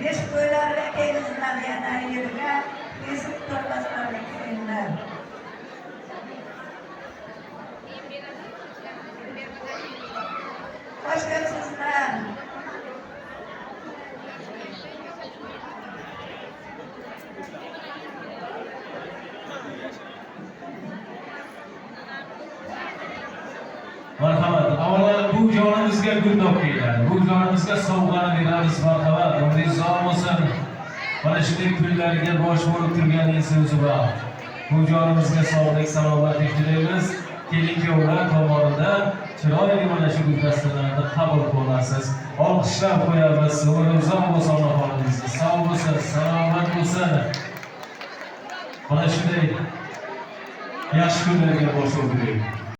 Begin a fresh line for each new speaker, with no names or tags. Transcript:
Beshik to'ylarga kelinglar, yana yerga beshik to'rbaslariga kelinglar. Xo'sh kelibsizlar.
Marhamat. Avvalo bu jonimizga gul keladi. Bu jonimizga sovg'ani beramiz. Marhamat. Umringiz uzoq bo'lsin. Mana shunday kunlarga bosh bo'lib turganingiz o'zi baxt. Bu jonimizga sog'lik, salomatlik tilaymiz. Kelin kuyovlar tomonidan chiroyli mana shu guldastalarni qabul qilasiz. Olqishlab qo'yamiz. Umri uzoq bo'lsin onaxoningizni. Sog' bo'lsin, salomat bo'lsin. Mana shunday yaxshi kunlarga bosh bo'lib.